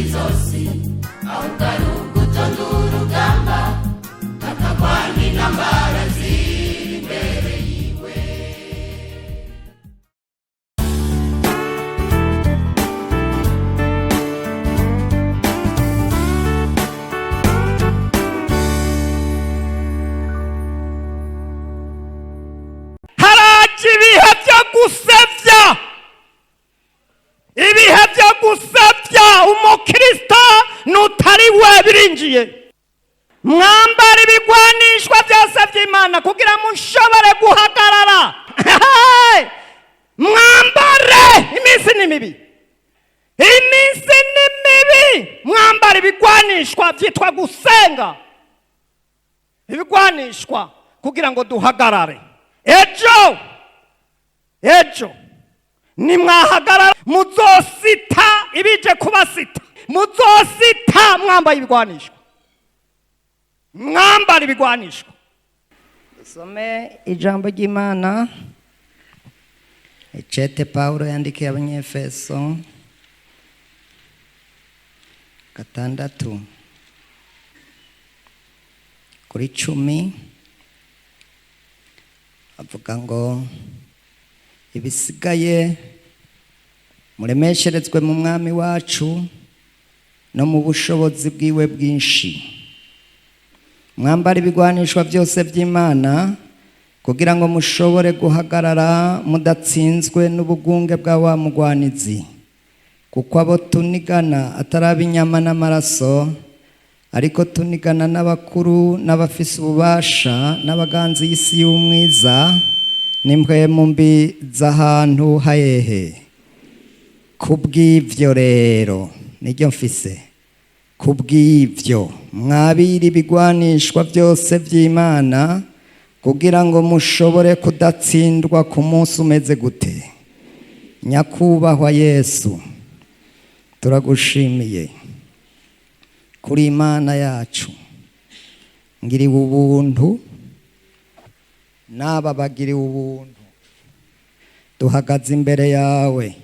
izosi, ahubwo ari ugutonda urugamba, akagwana intambara ziri imbere yiwe. Haraje ibihe byo gusebya, ibihe byo gusebya umukristo nutari we birinjiye. Mwambara ibigwanishwa byose by'Imana kugira mushobore guhagarara. Mwambare, iminsi ni mibi, iminsi ni mibi. Mwambara ibigwanishwa byitwa gusenga, ibigwanishwa kugira ngo duhagarare. Ejo, ejo nimwahagarara muzosita ibije kubasita, muzosita mwambaye ibigwanishwa. Mwambara ibigwanishwa. Dusome ijambo ry'Imana, icete Pawulo yandikiye Abanyefeso 6:10, avuga ngo: "Ibisigaye muremesherezwe mu Mwami wacu no mu bushobozi bwiwe bwinshi. Mwambara ibigwanishwa byose by'Imana kugira ngo mushobore guhagarara mudatsinzwe n'ubugunge bwa wa mugwanizi. Kuko abo tunigana atari ab'inyama n'amaraso, ariko tunigana n'abakuru n'abafise ububasha n'abaganzi y'isi y'umwiza n'impwemu mbi z'ahantu hahehe. Kubw'ibyo rero," niryo mfise, "kubw'ibyo mwabira ibigwanishwa byose by'Imana kugira ngo mushobore kudatsindwa ku munsi umeze gute." Nyakubahwa Yesu, turagushimiye kuri Imana yacu. Ngiriwe ubuntu n'aba bagiriwe ubuntu, duhagaze imbere yawe.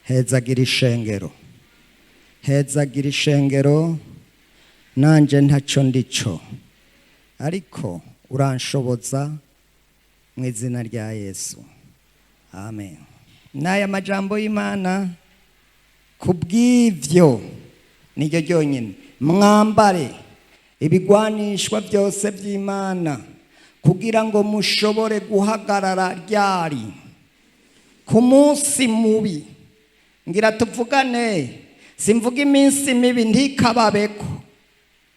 Hezagira ishengero, hezagira ishengero. Nanje ntaco ndico, ariko uranshoboza, mu izina rya Yesu, amen. N'aya majambo y'Imana: kubw'ivyo niryo ryonyine, mwambare ibigwanishwa byose by'Imana kugira ngo mushobore guhagarara ryari? Ku munsi mubi. Ngira tuvugane, simvuga iminsi mibi, ntikababeko.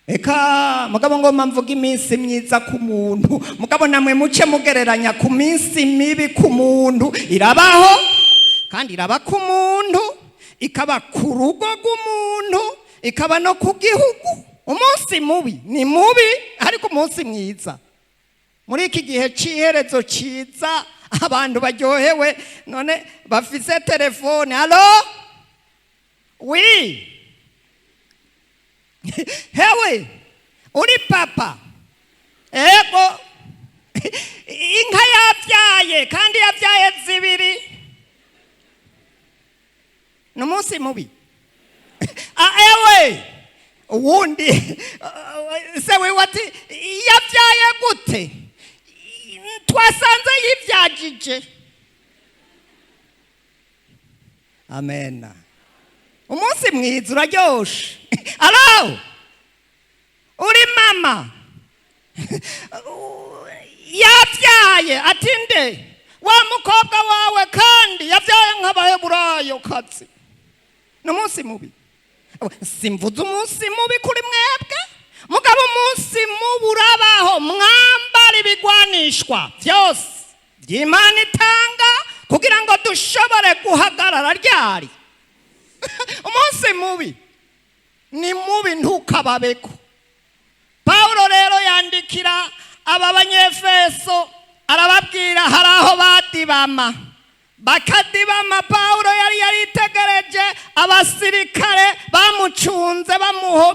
Eka mugabo ngoma mvuga iminsi myiza ku muntu, mugabo namwe muce mugereranya ku minsi mibi ku muntu. Irabaho kandi iraba ku muntu, ikaba ku rugo rw'umuntu, ikaba no ku gihugu. Umunsi mubi ni mubi, ariko umunsi mwiza muri iki gihe cy'iherezo cyiza, abantu baryohewe none bafise telefone. Allô, oui, hewe uri papa? Ego, inka yabyaye kandi yabyaye zibiri. Ni umunsi mubi. Ah, ewe uwundi se wiwe ati: "Yabyaye gute? Twasanze yibyagije." Amena. Umunsi mwiza uraryoshe. Allô, uri mama? Yabyaye. Ati: "Nde?" "Wa mukobwa wawe, kandi yabyaye nk'Abaheburayo kazi." Ni umunsi mubi. Simvuze umunsi mubi kuri mwebwe, mugabo umunsi mubi urabaho. Mwambara ibigwanishwa byose by'Imana itanga kugira ngo dushobore guhagarara ryari? Umunsi mubi ni mubi, ntukababeko. Pawulo rero yandikira aba Banyefeso, arababwira hari aho badibama, bakadibama. Pawulo yari yaritegereje abasirikare bamucunze,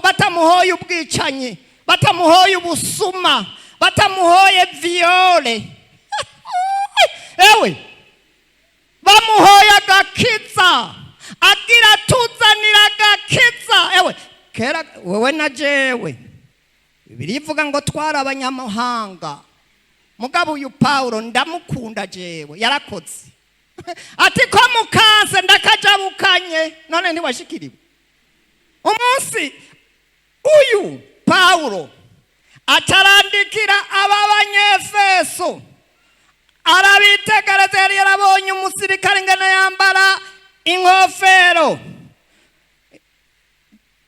batamuhoye ubwicanyi, batamuhoye ubusuma, batamuhoye viol, ewe bamuhoye agakiza, agira tuzanira agakiza. Kera wewe na jewe, birivuga ngo twari abanyamahanga. Mugabo uyu Pawulo ndamukunda jewe, yarakoze ati ko mukanse ndakajabukanye. None ntiwashikiriwe umunsi uyu Pawulo atarandikira aba Banyefeso, arabitegereza. Yari yarabonye umusirikare ingene yambara inkofero.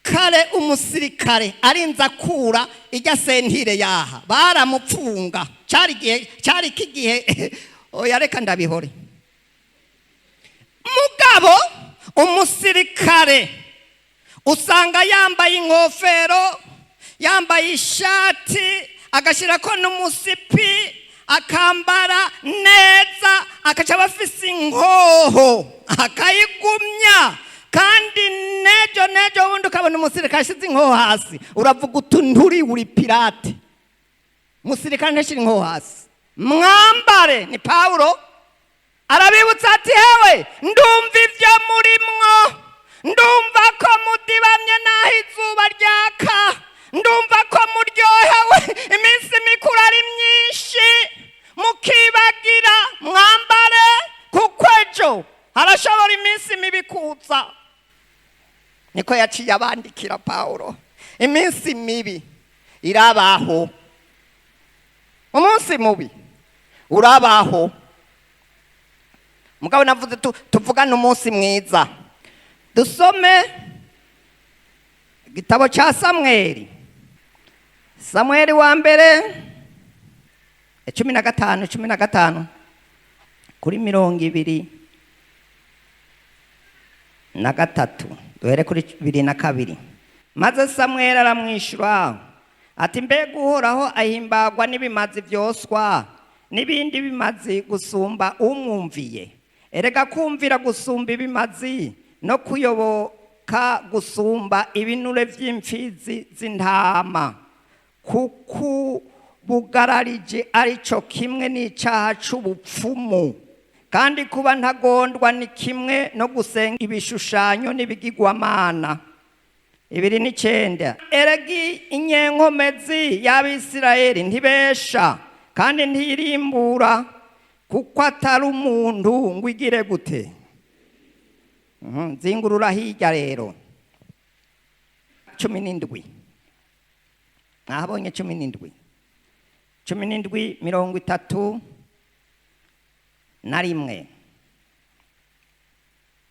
Kare umusirikare arinze akura ijya ceinture yaha, baramupfunga. Cyari igihe, cyari kigihe. Oya, reka ndabihore. Mugabo umusirikare usanga yambaye inkofero, yambaye ishati, agashyirako n'umusipi, akambara neza, akaca aba afise inkoho akayigumya. Kandi nejo nejo wundi ukabona umusirikare ashyize inkoho hasi, uravuga uti nturi uri pirate. Umusirikare ntashyira inkoho hasi. Mwambare, ni Pawulo arabibutsa ati: "Hewe, ndumva ibyo murimwo, ndumva ko mudibamye n'aho izuba ryaka, ndumva ko muryohewe, iminsi mikuru ari myinshi mukibagira. Mwambare, kuko ejo harashobora iminsi mibi kuza." Niko yaciye abandikira Pawulo. Iminsi mibi irabaho, umunsi mubi urabaho. Mugabo navuze tuvugane umunsi mwiza. Dusome igitabo cya Samweli, Samweli wa mbere 15, 15 kuri 23, duhere kuri 22. Maze Samweli aramwishyura ati: "Mbega Uhoraho ahimbagwa n'ibimazi byoswa n'ibindi bimazi gusumba umwumviye? Erega kumvira gusumba ibimazi, no kuyoboka gusumba ibinure vy'imfizi z'intama, kuko bugararije arico kimwe n'icaha c'ubupfumu, kandi kuba ntagondwa ni kimwe no gusenga ibishushanyo n'ibigirwamana." 29: "Erega inyenkomezi y'Abisirayeli ntibesha kandi ntirimbura, kuko atari umuntu ngo igire gute?" Zingurura hirya rero, 17. Mwahabonye? 17, 17, 31.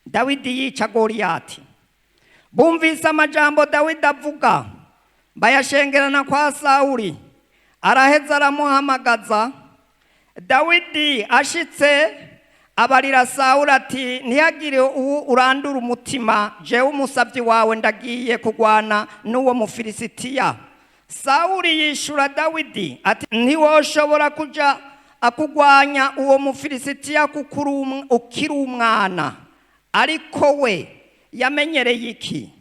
Dawidi yica Goliyati. Bumvise amajambo Dawidi avuga, bayashengerana kwa Sawuli. Araheza aramuhamagaza. Dawidi ashitse abarira Sawuli ati: "Ntihagire uwo urandura umutima, jewe umusabyi wawe ndagiye kurwana n'uwo Mufilisitiya." Sawuli yishura Dawidi ati: "Ntiwoshobora kuja akugwanya uwo Mufilisitiya, kuko ukiri umwana." Ariko we yamenyereye iki?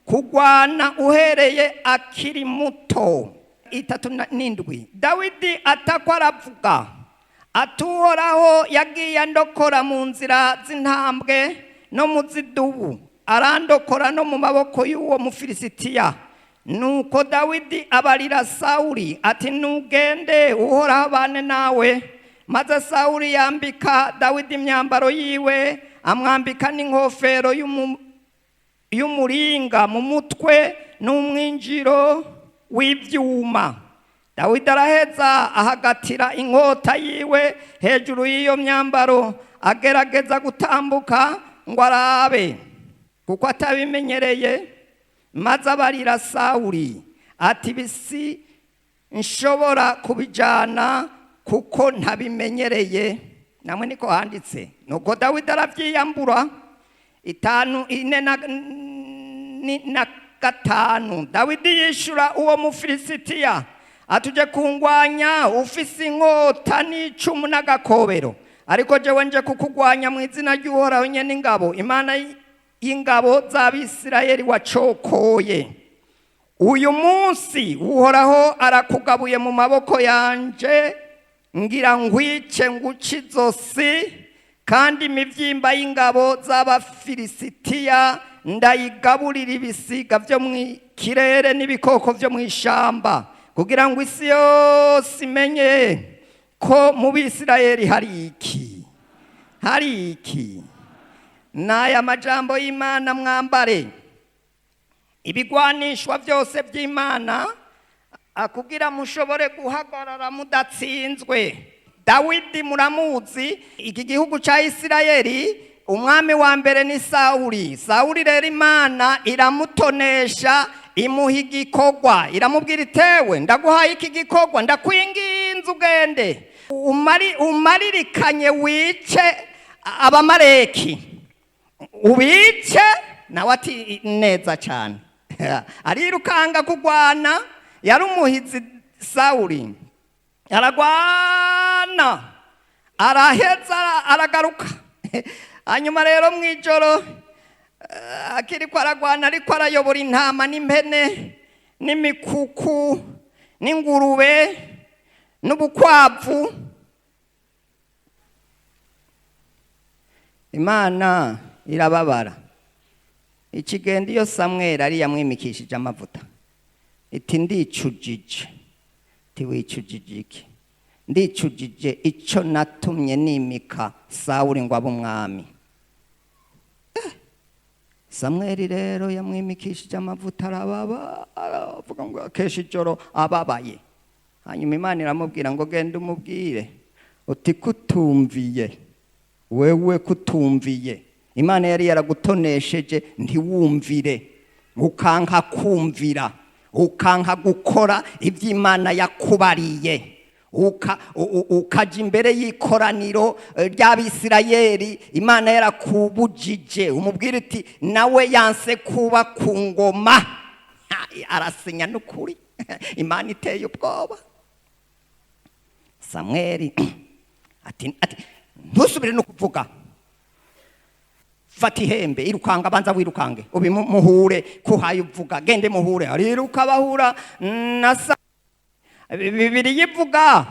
Kugwana uhereye akiri muto. 37: Dawidi atako aravuga ati: "Uhoraho yagiye andokora mu nzira z'intambwe no mu z'idubu, arandokora no mu maboko y'uwo Mufilisitiya." Nuko Dawidi abarira Sawuli ati: "Nugende, Uhoraho abane nawe." Maze Sawuli yambika Dawidi imyambaro yiwe, amwambika n'inkofero y'umuringa mu mutwe n'umwinjiro w'ibyuma. Dawidi araheza ahagatira inkota yiwe hejuru y'iyo myambaro, agerageza gutambuka ngo arabe, kuko atabimenyereye. Maze abarira Sawuli ati: "Bisi nshobora kubijyana kuko ntabimenyereye." Namwe niko handitse. Nuko Dawidi arabyiyambura. 5, 4 na 5: Dawidi yishura uwo Mufilisitiya atuje kungwanya ufise inkota n'icumu n'agakobero, ariko jewe nje kukugwanya mu izina ry'Uhoraho nyene ingabo, Imana y'ingabo z'Abisirayeli wacokoye. Uyu munsi Uhoraho arakugabuye mu maboko yanje, ngira ngwice nguce izosi, kandi imivyimba y'ingabo z'Abafilisitiya ndayigaburira ibisiga vyo. kirere n'ibikoko byo mu ishyamba, kugira ngo isi yose imenye ko mu Bisirayeli hari iki, hari iki. N'aya majambo y'Imana, mwambare ibigwanishwa byose by'Imana kugira mushobore guhagarara mudatsinzwe. Dawidi muramuzi. Iki gihugu cya Isirayeli, umwami wa mbere ni Sawuli. Sawuli rero Imana iramutonesha, imuha igikorwa, iramubwira itewe: "Ndaguhaye iki gikorwa, ndakwinginze ugende umaririkanye wice Abamareki, ubice." Nawe ati: "Neza cyane." Arirukanga kugwana, yari umuhizi Sawuli, aragwana, araheza, aragaruka. Hanyuma rero mu ijoro, akiri ko aragwana, ariko arayobora intama n'impene n'imikuku n'ingurube n'ubukwavu, Imana irababara, ikigenda iyo Samweli ari yamwimikishije amavuta, iti: "Ndicujije." "Tiwicujije iki?" "Ndicujije icyo natumye nimika Sawuli ngo abe umwami." Samweli rero yamwimikishije amavuta arababa, aravuga ngo akesha ijoro ababaye. Hanyuma Imana iramubwira ngo: "Genda umubwire uti kutumviye wewe, kutumviye Imana yari yaragutonesheje, ntiwumvire, ukanka kumvira, ukanka gukora ibyo Imana yakubariye, ukaja imbere y'ikoraniro ry'Abisirayeli Imana yarakubujije, umubwira uti nawe yanse kuba ku ngoma." Arasinya n'ukuri, Imana iteye ubwoba. Samweli ati: "Ntusubire no kuvuga, fata ihembe, irukanga, banza wirukange ubimuhure kuhaye uvuga, gende muhure." Ariruka, bahura na sa Bibiri yivuga,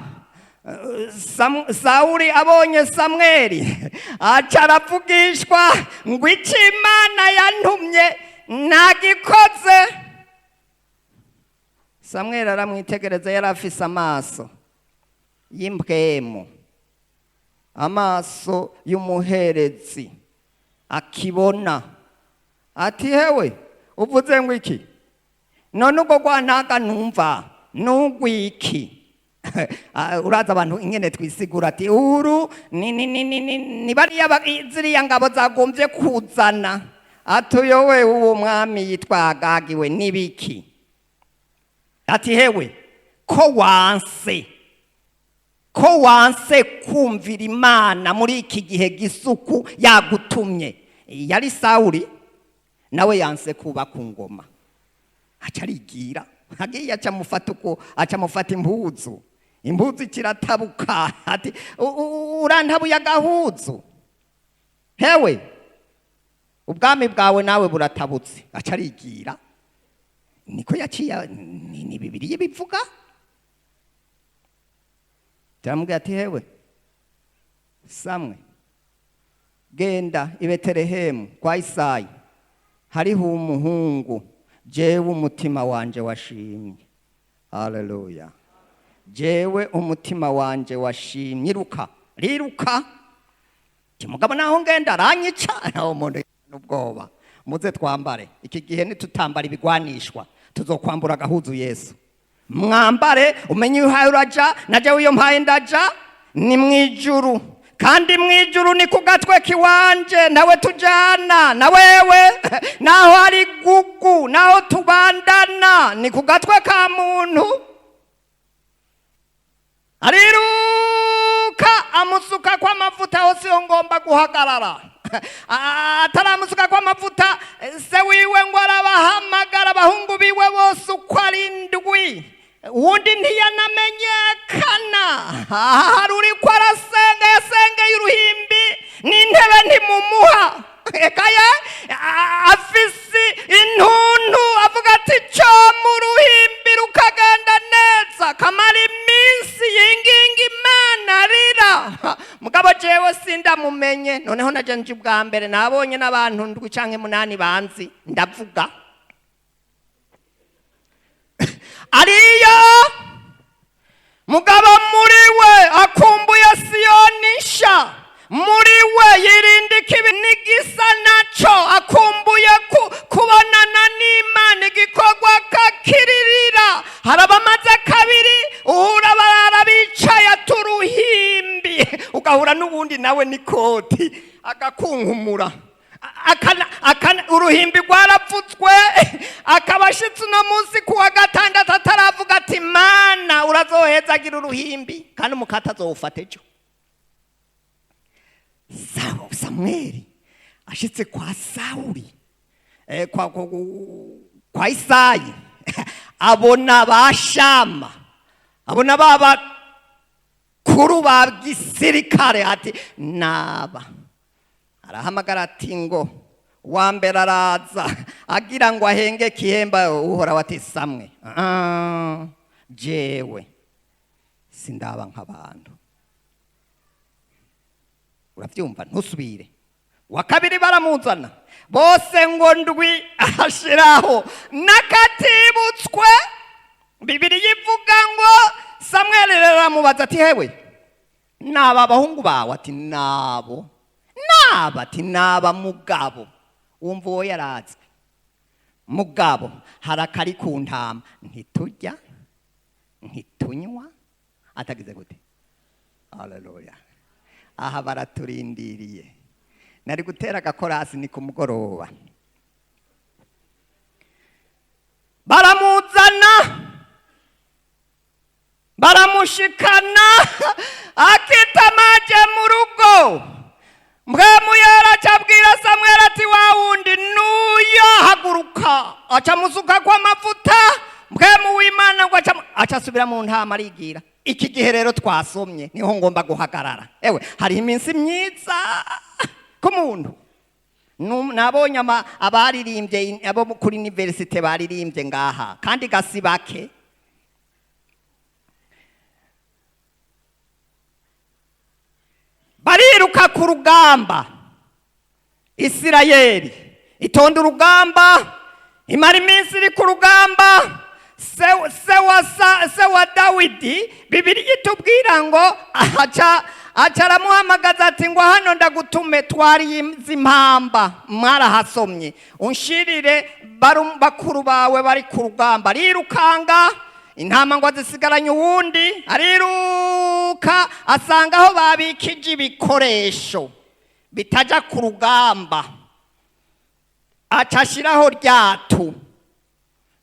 Sawuli abonye Samweli aca aravugishwa ngo: "Icyo Imana yantumye nagikoze." Samweli aramwitegereza, yari afise amaso y'imbwemu, amaso y'umuherezi akibona, ati: "Hewe, uvuze ngo iki? None ubwo rwantaga numva nugwiki?" Uraza abantu ingene twisigura, ati: "Uru ni bariya ziriya ngabo zagombye kuzana." Ati: "Uyo we, uwo mwami yitwa Agagiwe nibiki?" Ati: "Hewe, ko wanse kumvira Imana muri iki gihe gisuku yagutumye?" Yari Sawuli, nawe yanse kuba ku ngoma, aca arigira agiye, aca amufata uko, aca amufata impuzu, impuzu kiratabuka, ati: "Urantabuye agahuzu, hewe, ubwami bwawe nawe buratabutse." Aca arigira, niko yaciye. Ni Bibiliya bivuga. Turamubwira ati: "Hewe Samwe, genda i Betelehemu kwa Isayi, hariho umuhungu jewe umutima wanje washimye." Haleluya! "Jewe umutima wanje washimye, iruka." Riruka. Mugabo naho ngenda aranyica, naho umuntu n'ubwoba. Muze twambare iki gihe, nitutambara ibigwanishwa tuzokwambura agahuzu Yesu. Mwambare, umenye iyo uhaye uraja, naje iyo mpaye ndaja. Ni mwijuru, kandi mwijuru ni ku gatwe kiwanje, nawe tujana na wewe, naho ari gugu, naho tubandana, ni ku gatwe ka muntu. Ariruka, amusuka kw'amavuta. Aho siyo ngomba guhagarara. Ataramusuka kw'amavuta, se wiwe ngo arabahamagara, abahungu biwe bose uko ari ndwi, uwundi ntiyanamenyekana. Hari uriko arasenga, yasengeye uruhimbi n'intebe ntimumuha. Ekaye afise intuntu, avuga ati: "Cyo mu ruhimbi rukagenda neza." Kamara iminsi yinginga Imana, arira. Mugabo jewe sindamumenye. Noneho naje nje ubwa mbere, nabonye n'abantu ndwi canke munani banzi, ndavuga. Ariyo mugabo muri we akumbuye Siyoni nsha, muri we yirinda ikibi n'igisa naco, akumbuye kubonana n'Imana, igikorwa kakiririra. Hari abamaze kabiri uhura barara bicaye aturuhimbi, ugahura n'ubundi nawe n'ikoti agakunkumura. Uruhimbi rwarapfutswe, akaba ashitse uno munsi ku wa gatandatu ataravuga ati Mana urazohezagira uruhimbi, kandi umukate azowufata ejo. Samweli ashitse kwa Sawuli, kwa Isayi, abona bashama, abona ba bakuru ba gisirikare, ati naba. Arahamagara ati ngo wa mbere araza agira ngo ahenge kihemba Uhoraho, ati Samwe, ah, jewe sindaba nk'abantu, urabyumva, ntusubire. Wa kabiri baramuzana, bose ngo ndwi ashiraho n'akatibutswe. Bibiliya ivuga ngo Samweli rero aramubaza ati hewe, naba abahungu bawe? Ati nabo. Naba? Ati naba. Mugabo wumva uwo yarazwe, mugabo hari akari ku ntama, ntiturya ntitunywa atagize gute. Haleluya! Aha baraturindiriye, nari gutera agakorasi, ni ku mugoroba. Baramuzana, baramushikana akitamaje mu rugo. Mpwemu Yera acabwira Samweli ati wa wundi nuyo, haguruka. Acamusukako amavuta Mpwemu w'Imana, ngo aca asubira mu ntama arigira. Iki gihe rero twasomye niho ngomba guhagarara. Ewe, hariho iminsi myiza ku muntu. Nabonye abaririmbye abo kuri université baririmbye ngaha kandi gasi bake. Bariruka ku rugamba, Isirayeli itonda urugamba, imara iminsi iri ku rugamba. Se wa Dawidi, Bibiliya itubwira ngo aca aramuhamagaza ati ngo hano ndagutume, twari izi mpamba, mwarahasomye, unshirire bakuru bawe bari ku rugamba. Arirukanga, intama ngo azisigaranye uwundi, ariruka asanga aho babikije ibikoresho bitajya ku rugamba, aca ashyiraho ryatu.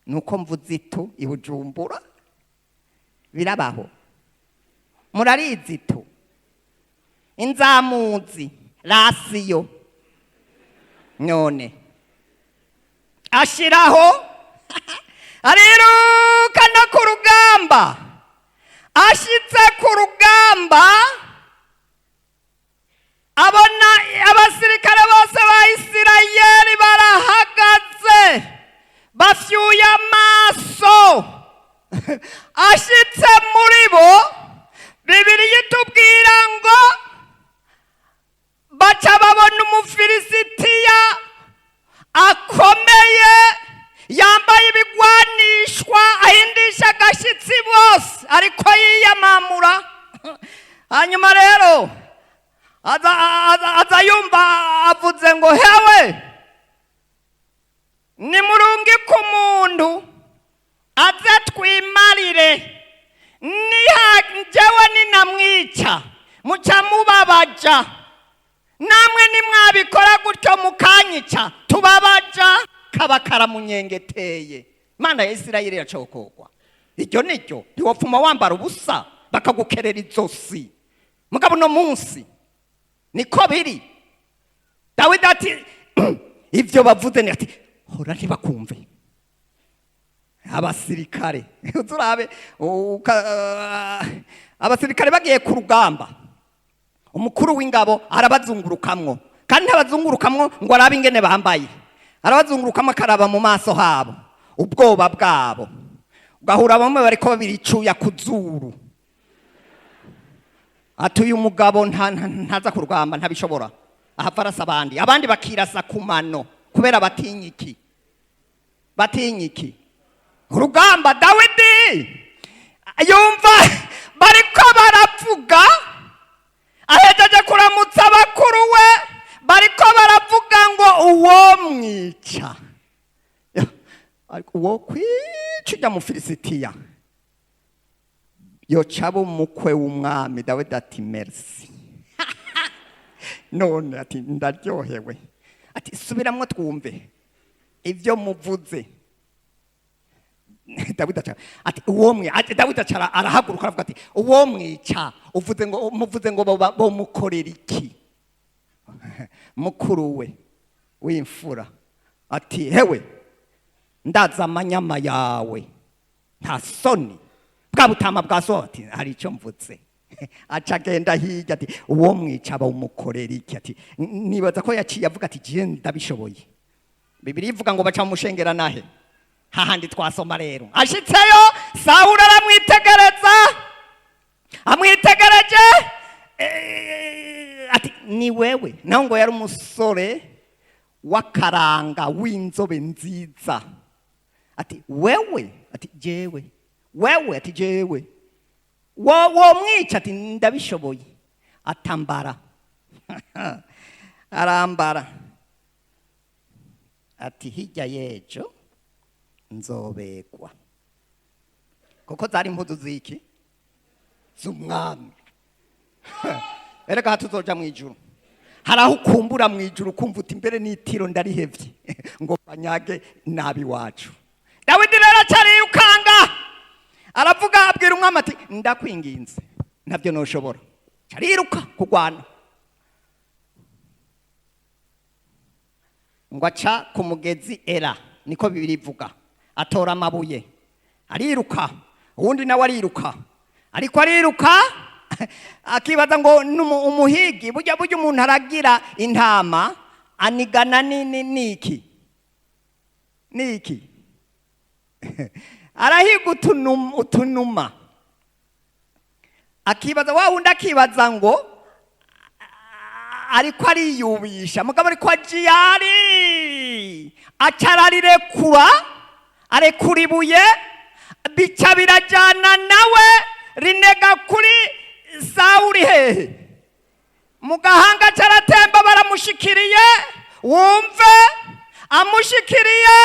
Nuko mvuze itu i Bujumbura birabaho, murarizi itu, inzamuzi, rasiyo. None ashyiraho, ariruka no ku rugamba. Ashitse ku rugamba abona abasirikare bose ba Isirayeli barahagaze bafyuye amaso. Ashitse muri bo, Bibiliya itubwira ngo baca babona Umufilisitiya akomeye, yambaye ibigwanishwa, ahindisha agashyitsi bose, ariko yiyamamura. Hanyuma rero aza yumva avuze ngo hewe, nimurungike umuntu aze twimarire, niha njyewe ninamwica muca mubabaja, namwe nimwabikora gutyo mukanyica tubabaja. Kaba karamunyengeteye. Imana ya Isirayeli iracokogwa. Iryo niryo ntiwopfuma wambara ubusa bakagukerera izosi. Mugabo uno munsi niko biri. Dawidi ati ibyo bavuze ni ati hora ntibakumve abasirikare. Turabe abasirikare bagiye ku rugamba, umukuru w'ingabo arabazungurukamwo, kandi ntabazungurukamwo ngo arabe ingene bambaye, arabazungurukamwo akaraba mu maso habo, ubwoba bwabo. Ugahura bamwe bariko babiricuya ku zuru, ati uyu mugabo ntaza ku rugamba, ntabishobora, ahava arasa abandi. Abandi bakirasa ku mano kubera batinya iki? Batinya iki? Urugamba. Dawidi Dawidi yumva bariko baravuga, ahejeje kuramutsa bakuru we, bariko baravuga ngo uwo mwica, ariko uwo kwica ujya mu Filisitiya yoca aba umukwe w'umwami. Dawidi ati: "Merci." None ati: "Ndaryohewe." Ati: "Subiramwo twumve ibyo muvuze." Dawidi aca ati: "Uwo mwe," ati Dawidi aca arahaguruka, aravuga ati: "Uwo mwica, uvuze ngo muvuze ngo bomukorera iki?" Mukuru we w'imfura ati: "Hewe, ndaza amanyama yawe, nta soni, bwa butama bwa so." Ati: "Hari icyo mvutse." Aca agenda hirya, ati: "Uwo mwica bawumukorera iki?" Ati: "Nibaza ko yaciye avuga ati: 'Je ndabishoboye.'" Bibiri ivuga ngo baca mushengera nahe hahandi twasoma. Rero ashitseyo, Sawuli aramwitegereza, amwitegereje, ati: "Ni wewe?" Naho ngo yari umusore w'akaranga, w'inzobe nziza. Ati: "Wewe?" Ati: "Jewe." "Wewe?" Ati: "Jewe." Wo mwica? Ati: "Ndabishoboye." Atambara, arambara, ati: "Hirya y'ejo nzobegwa," kuko zari impuzu ziki? Z'umwami. Erega tuzoja mu ijuru, hari aho ukumbura mu ijuru ukumva uti: "Mbere n'itiro ndarihevye ngo banyage nabi wacu." Dawidi rero acariyukanga, aravuga, abwira umwami ati: "Ndakwinginze, ntabyo noshobora." Cariruka kugwana, ngo aca ku mugezi Era, niko Bibiri ivuga, atora amabuye, ariruka. Uwundi nawe ariruka, ariko ariruka akibaza ngo umuhigi. Burya umuntu aragira intama anigana niki niki, arahiga utunuma, akibaza wa wundi, akibaza ngo ariko ariyubisha, mugabo ariko ajiyari, aca ararirekura, arekura ibuye, bica birajyana nawe, rinega kuri Sawuri hehe? Mu gahanga. Caratemba, baramushikiriye. Wumve, amushikiriye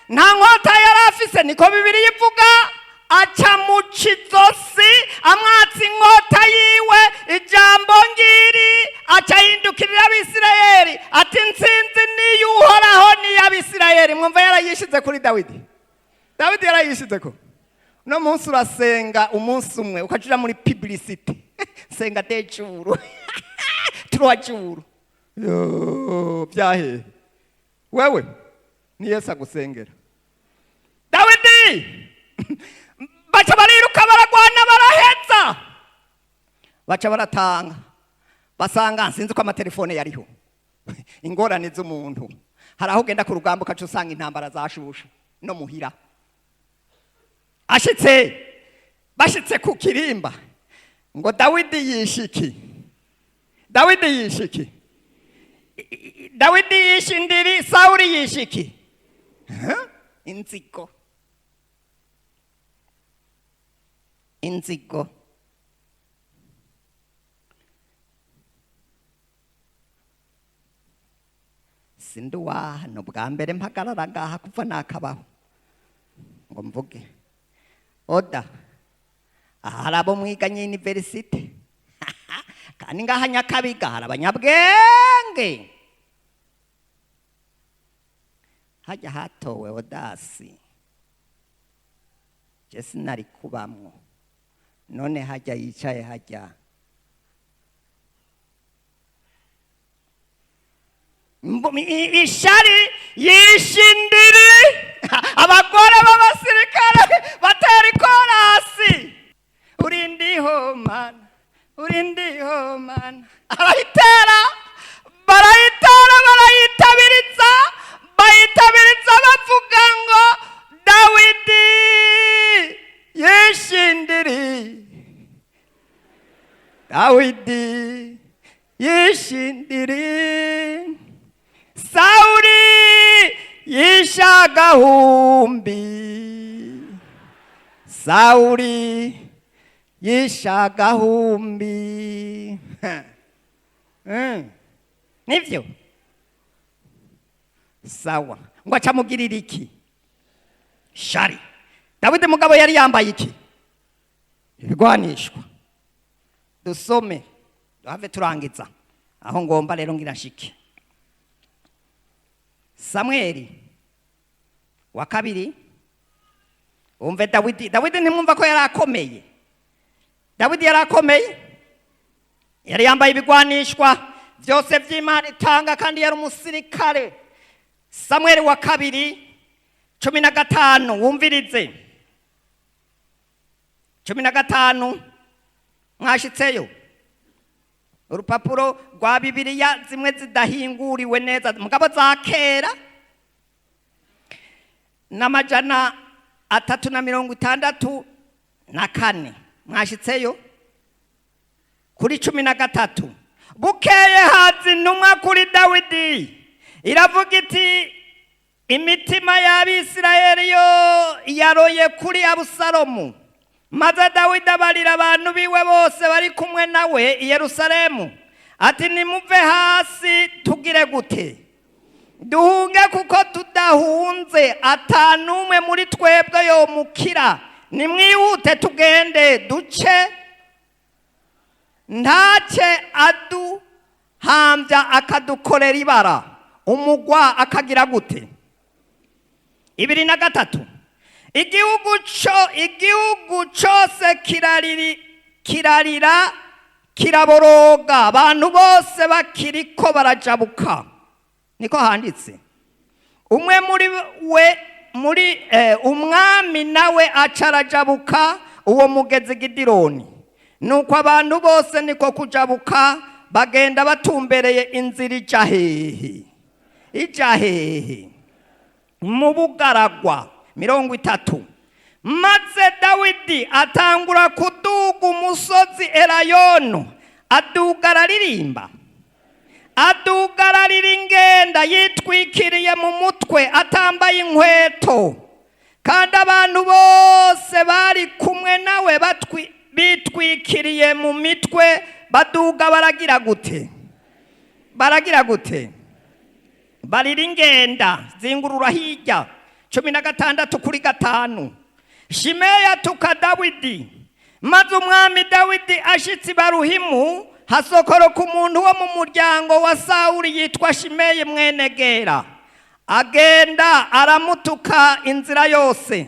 nta nkota yari afise, niko Bibiri ivuga. Aca mu kizosi, amwatsa inkota yiwe. Ijambo ngiri, aca ahindukirira Abisirayeli ati: "Intsinzi niy'Uhoraho, niy'Abisirayeli." Mwumva, yarayishize kuri Dawidi. Dawidi yarayishize ko uno munsi urasenga umunsi umwe ukaja muri publicité, senga deux jours, trois jours. Yo, byahehe? Wewe ni Yesu agusengera. Dawidi baca bariruka, baragwana, baraheza, baca baratanga, basanga sinzi ko amatelefone yariho. Ingorane z'umuntu, hari aho ugenda ku rugamba ukaca usanga intambara zashushe no muhira. Ashitse, bashitse ku kirimba, ngo Dawidi yishiki, Dawidi yishiki, Dawidi yishe indiri, Sawuli yishiki. Huh? Inzigo, inzigo. Sindi uwahano bwa mbere mpagarara ngaha kuva nakabaho ngo mvuge oda. Aha hari abo mwiganye université, kandi ngaha Nyakabiga hari abanyabwenge. Hajya hatowe odasi, je sinari kubamwo. None hajya yicaye hajya ishari yishindiri, abagore b'abasirikare batera ikorasi: "Urindiho Mana, urindiho Mana." Arayitera, barayitera, barayitabiriza, bayitabiriza bavuga ngo: "Dawidi yishindiri, Dawidi yishindiri, Sawuli yishagahumbi." Sawuli yishe agahumbi. Nivyo sawa. Ngo acamugirira iki? Shari. Dawidi mugabo yari yambaye iki? Ibigwanishwa. Dusome duhave turangiza aho ngomba rero ngira nshike. Samweli wa kabiri. Umve Dawidi. Dawidi ntimwumva ko yari akomeye? Dawidi yari akomeye, yari yambaye ibigwanishwa byose by'Imana itanga, kandi yari umusirikare. Samweli wa kabiri 15, wumvirize. 15, mwashitseyo? Urupapuro rwa Bibiliya zimwe zidahinguriwe neza mugabo za kera, n'364, mwashitseyo? Kuri 13. Bukeye haza intumwa kuri Dawidi, iravuga iti: "Imitima y'Abisirayeli yo yaroye kuri Abusalomu." Maze Dawidi abarira abantu biwe bose bari kumwe nawe i Yerusalemu ati: "Nimuve hasi, tugire gute? Duhunge, kuko tudahunze atanumwe muri twebwe yomukira. Nimwihute tugende duce, ntace aduhambya akadukorera ibara, umugwa akagira gute?" 23. Igihugu cyose kirarira, kiraboroga, abantu bose bakiriko barajabuka. Niko handitse. Umwe muri we muri umwami nawe aca arajabuka uwo mugezi Gidironi. Nuko abantu bose niko kujabuka, bagenda batumbereye inzira ija hehe? Ija hehe? Mu bugaragwa. 30. Maze Dawidi atangura kuduga umusozi Elayono, aduga araririmba, aduga ararira ingenda, yitwikiriye mu mutwe, atambaye inkweto, kandi abantu bose bari kumwe nawe bitwikiriye mu mitwe, baduga baragira gute? Baragira gute? Barira ingenda. Zingurura hirya, 16 kuri 5. Shimeya atuka Dawidi. Maze umwami Dawidi ashitse i Baruhimu, hasokoroka umuntu wo mu muryango wa Sawuli yitwa Shimeyi mwene Gera, agenda aramutuka inzira yose,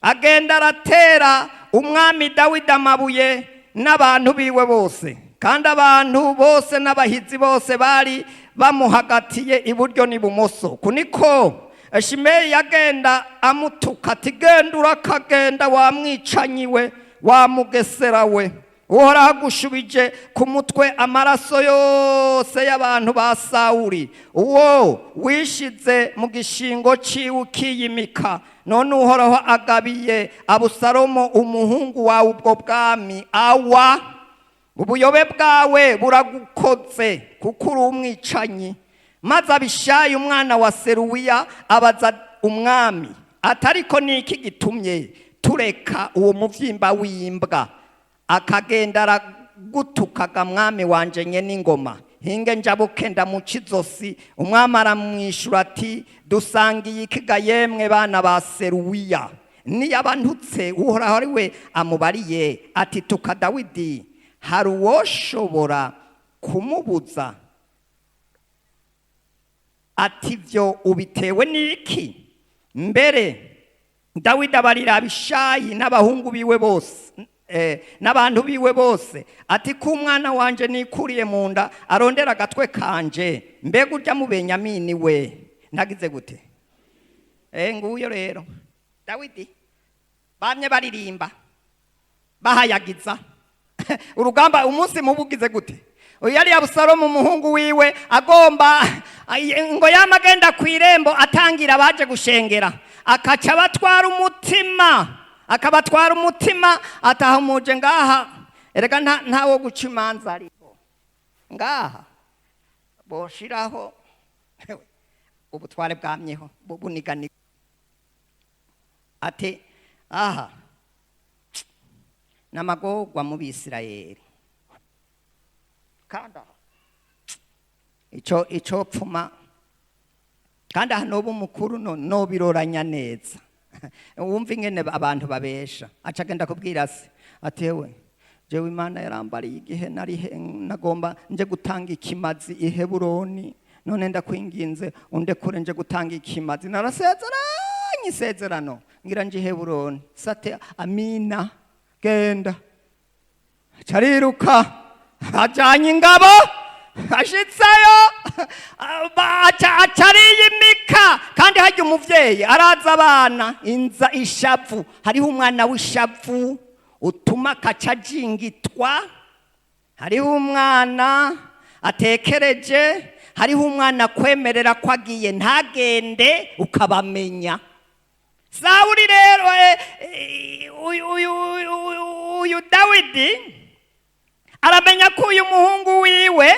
agenda aratera umwami Dawidi amabuye n'abantu biwe bose. Kandi abantu bose n'abahizi bose bari bamuhagatiye iburyo n'ibumoso. Kuniko Shimeyi yagenda amutuka ati: "Genda urakagenda, wamwicanyi we, wamugesera we! Uhoraho agushubije ku mutwe amaraso yose y'abantu ba Sawuli, uwo wishize mu gishingo ciwe ukiyimika. None Uhoraho agabiye Abusalomo umuhungu wawe ubwo bwami. Awa, ubuyobe bwawe buragukoze, kuko uri umwicanyi." Maze Abishayi umwana wa Seruwiya abaza umwami ati: "Ariko ni iki gitumye tureka uwo muvyimba w'imbwa akagenda aragutukaga, mwami wanje nyene ingoma? Hinge njabuke ndamuca izosi." Umwami aramwishura ati: "Dusangiye ikiga, yemwe bana ba Seruwiya? Niyabantutse Uhoraho ari we amubariye ati: 'Tuka Dawidi,' hari uwoshobora kumubuza ati: 'Ibyo ubitewe n'iki?'" Mbere Dawidi abarira Abishayi n'abahungu biwe bose n'abantu biwe bose ati: "Ko umwana wanje nikuriye mu nda arondera agatwe kanje, mbega urya mu Benyamini we nagize gute?" Nguyo rero Dawidi bamye baririmba bahayagiza urugamba. Umunsi mubi ugize gute? Uyu yari Abusalomu umuhungu wiwe, agomba ngo yama agenda ku irembo atangira abaje gushengera, akaca abatwara umutima, akabatwara umutima. Atahumuje ngaha. Erega ntawo guca imanza ariho ngaha, boshiraho ubutware bwamyeho buniganiga. Ati aha N'amagorwa mu Bisirayeli. Kandi aha, ico pfuma, kandi aha noba umukuru, no nobiroranya neza. Wumva ingene abantu babesha. Aca agenda kubwira se atewe: "Jewe Imana yarambariye igihe nari nagomba nje gutanga ikimazi i Heburoni. None ndakwinginze, undekure nje gutanga ikimazi. Narasezeranye isezerano, ngira nje i Heburoni." Sate: "Amina, genda." Cariruka, ajanye ingabo, ashitseyo aca ariyimika. Kandi harya umuvyeyi araza abana inza ishavu. Hariho umwana w'ishavu utuma akaca ajingitwa, hariho umwana atekereje, hariho umwana akwemerera ko agiye ntagende, ukabamenya. Sawuli rero, uyu Dawidi aramenya ko uyu muhungu wiwe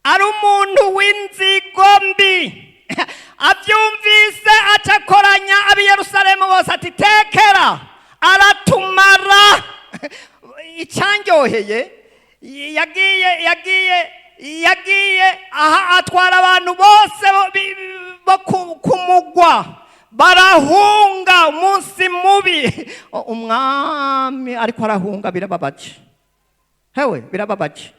ari umuntu w'inzigo mbi. Abyumvise, acakoranya ab'i Yerusalemu bose ati: "Tekera, aratumara." Icyanyoheye, yagiye aha, atwara abantu bose bo ku mugwa, barahunga. Umunsi mubi, umwami ariko arahunga, birababaje hewe, birababaje.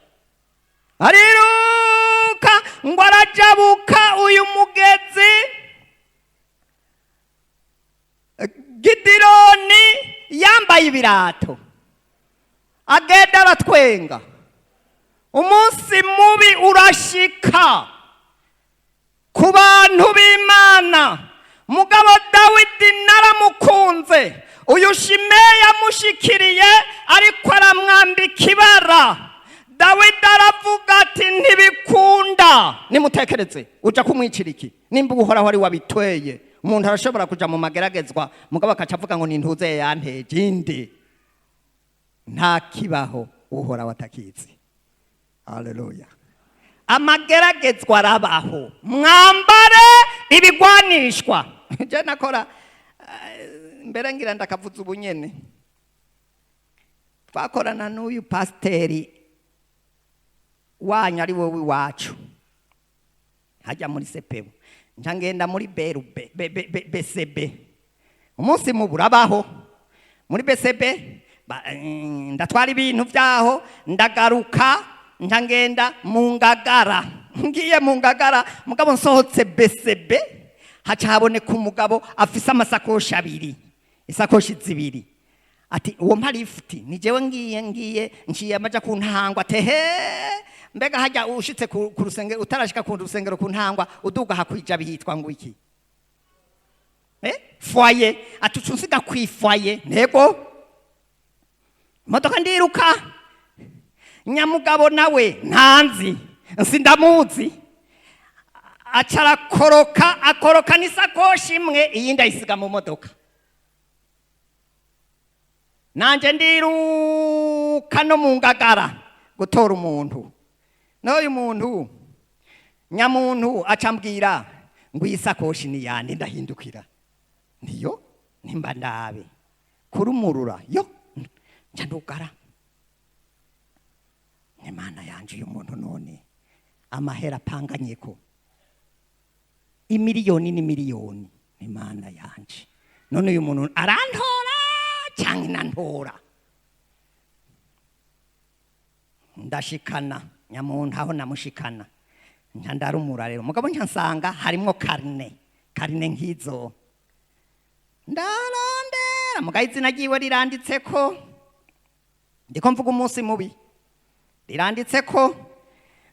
Ariruka ngo arajabuka uyu mugezi Gidironi, yambaye ibirato, agenda aratwenga. Umunsi mubi urashika ku bantu b'Imana. Mugabo Dawidi naramukunze. Uyu Shimeyi yamushikiriye ariko aramwambika ibara, Dawidi aravuga ati: "Ntibikunda." Nimutekereze, uja kumwicira iki nimba Uhoraho ari wabitweye? Umuntu arashobora kuja mu mageragezwa, mugabo akaca avuga ngo nintuze yanteje inde. Nta kibaho Uhoraho atakizi. Haleluya! Amageragezwa arabaho. Mwambare ibigwanishwa. Je nakora mbere, ngira ndakavuza ubunyene. Twakorana n'uyu pasiteri wanyu, ari wowe iwacu hajya muri sepebu. Nca ngenda muri berube BCB. Umunsi mubu urabaho muri BCB. Ndatwara ibintu byaho, ndagaruka, nca ngenda mu Ngagara. Ngiye mu Ngagara, mugabo nsohotse BCB, haca haboneka umugabo afise amasakoshi abiri, isakoshi zibiri, ati: "Uwo mpa lifuti, ni jewe ngiye nciye amaja ku Ntangwa." Tehe, mbega hajya ushitse ku rusengero, utarashika ku rusengero ku Ntangwa, uduga hakwija, bihitwa ngo iki? Foyer. Ati: "Uca unsiga kwi foyer." Ntego imodoka, ndiruka. Nyamugabo nawe ntanzi, nsindamuzi, aca arakoroka, akoroka n'isakoshi imwe, iyindi ayisiga mu modoka. Nanje ndiruka no mu Ngagara gutora umuntu. N'uyu muntu nyamuntu aca ambwira ngo iyi sakoshi ni yande. Ndahindukira, niyo nimba ndabe kurumurura yo, nca ndugara. Imana yanje, uyu muntu none amahera apanganyeko imiliyoni n'imiliyoni, Imana yanje, none uyu muntu arantora cyangwa inantora? Ndashikana nyamuntu aho namushikana, nca ndarumura rero. Mugabo nca nsanga harimwo carnet, carnet nk'izo. Ndarondera, mugabo izina ryiwe riranditseko. Ndiko mvuga umunsi mubi, riranditseko.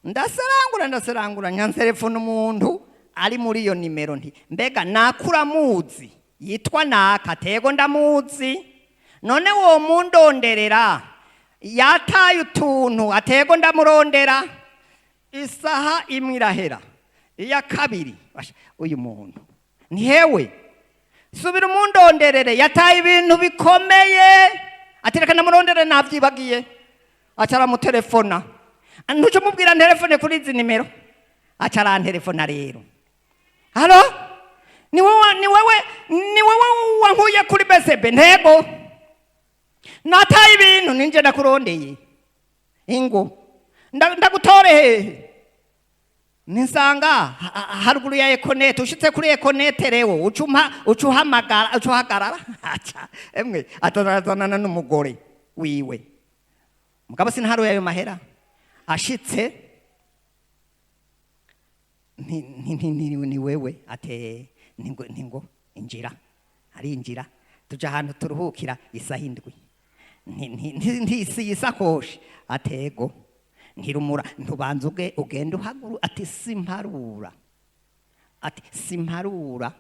Ndaserangura, ndaserangura, nca nterefona umuntu ari muri iyo nimero, nti: "Mbega nakuramuzi yitwa naka?" "Tego, ndamuzi." "None wo mundonderera, yataye utuntu." "Atego, ndamurondera." Isaha imwe irahera, iya kabiri. Basha, uyu muntu ntihewe, "Subira umundonderere, yataye ibintu bikomeye." Ati: "Reka ndamurondere, navyibagiye." Aca aramutelefona: "Ntuce umubwira ntelefone kuri izi nimero." Aca arantelefona rero: "Halo, ni wewe, ni wewe, ni wewe wankuye kuri BCB?" "Ntego." Nataye ibintu, ninje ndakurondeye. Ingo ndagutore hehe? Nisanga haruguru ya Econet. Ushitse kuri Econet rewo ucumpa, ucuhamagara, ucuhagarara. Aca emwe atarazanana n'umugore wiwe, mugabo sinaharuye ayo mahera. Ashitse, ni wewe? Ate ningo injira. Arinjira, tuja ahantu turuhukira isaha 7. Ntisi isakoshi, atego ntirumura, ntubanza uge ugenda uhaguru. Ati simparura, ati simparura,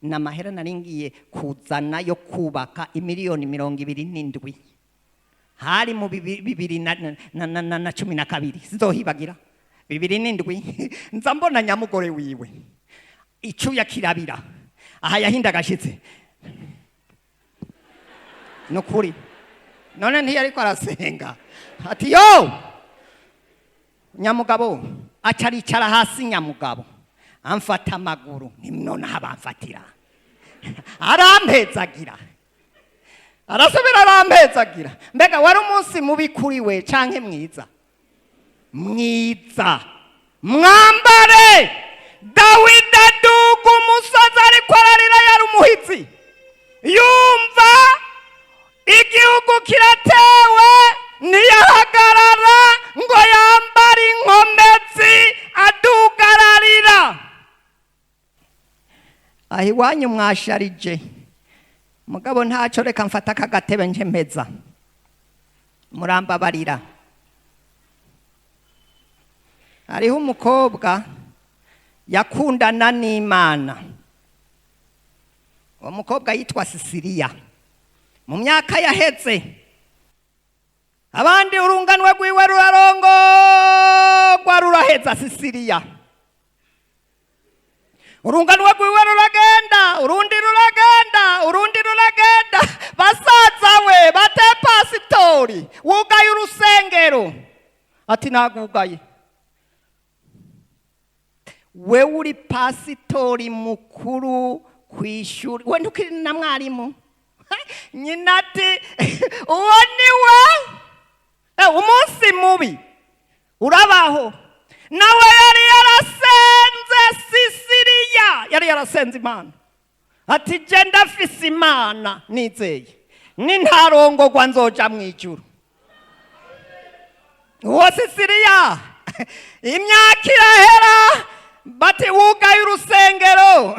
namahera naringiye kuzana yo kubaka imiliyoni 27. Hari mu 2012, sinzohibagira 2007. Nza mbona nyamugore wiwe icuya kirabira aha yahinda agashitse. Nukuri none ntiyariko arasenga? Ati yo nyamugabo, aca aricara hasi. Nyamugabo amfata amaguru, nonaha bamfatira, arampezagira, arasubira arampezagira. Mbega wari umunsi mubi kuri we canke mwiza? Mwiza. Mwambare. Dawidi aduga umusozi ariko ararira, yari umuhizi. Yumva igihugu kiratewe, ntiyahagarara ngo yambare inkomezi, aduga ararira. Aho iwanyu mwasharije, mugabo ntacyo, reka mfata aka gatebe nje mpeza, murambabarira. Hariho umukobwa yakundana n'Imana. Uwo mukobwa yitwa Sisiriya. Mu myaka yaheze, abandi urunganwe rwiwe rurarongorwa, ruraheza. Sisiriya, urunganwe rwiwe ruragenda, urundi ruragenda, urundi ruragenda. Basaza we bate: "Pasitori, wugaye urusengero." Ati nagugaye? Wewe uri pasitori mukuru ku ishuri, we ntukiri na mwarimu. Nyina ati uwo ni we. Umunsi mubi urabaho. Nawe yari yarasenze. Sisiriya yari yarasenze Imana, ati je ndafise Imana nizeye, nintarongogwa nzoja mu ijuru. Uwo Sisiriya, imyaka irahera, bati wugaye urusengero,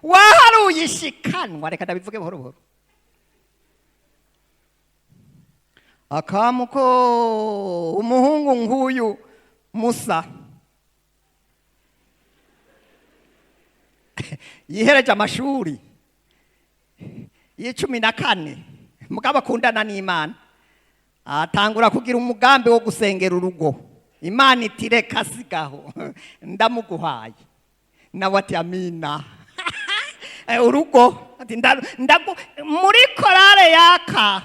waharuye ishikanwa. Reka ndabivuge buhoro buhoro. Akamuko umuhungu nk'uyu Musa yihereje amashuri y'14, mugabo akundana n'Imana, atangura kugira umugambi wo gusengera urugo. Imana iti reka sigaho, ndamuguhaye. Nawe ati amina. Urugo ati ndagu muri korale yaka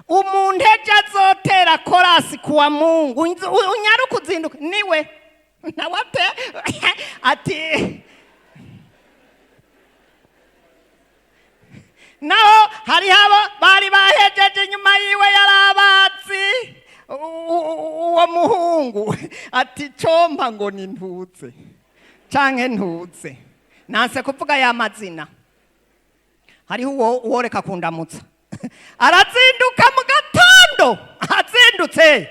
umuntu ejo azotera korasi kuwa Mungu, unyaruka uzinduka niwe. Nawe ati naho hariho abo bari bahejeje inyuma yiwe, yarabatsi uwo muhungu. Ati compa ngo ni ntutse canke ntutse, nanse kuvuga ya mazina. Hariho uwo uworeka kundamutsa, arazinduka mu gatondo, azindutse.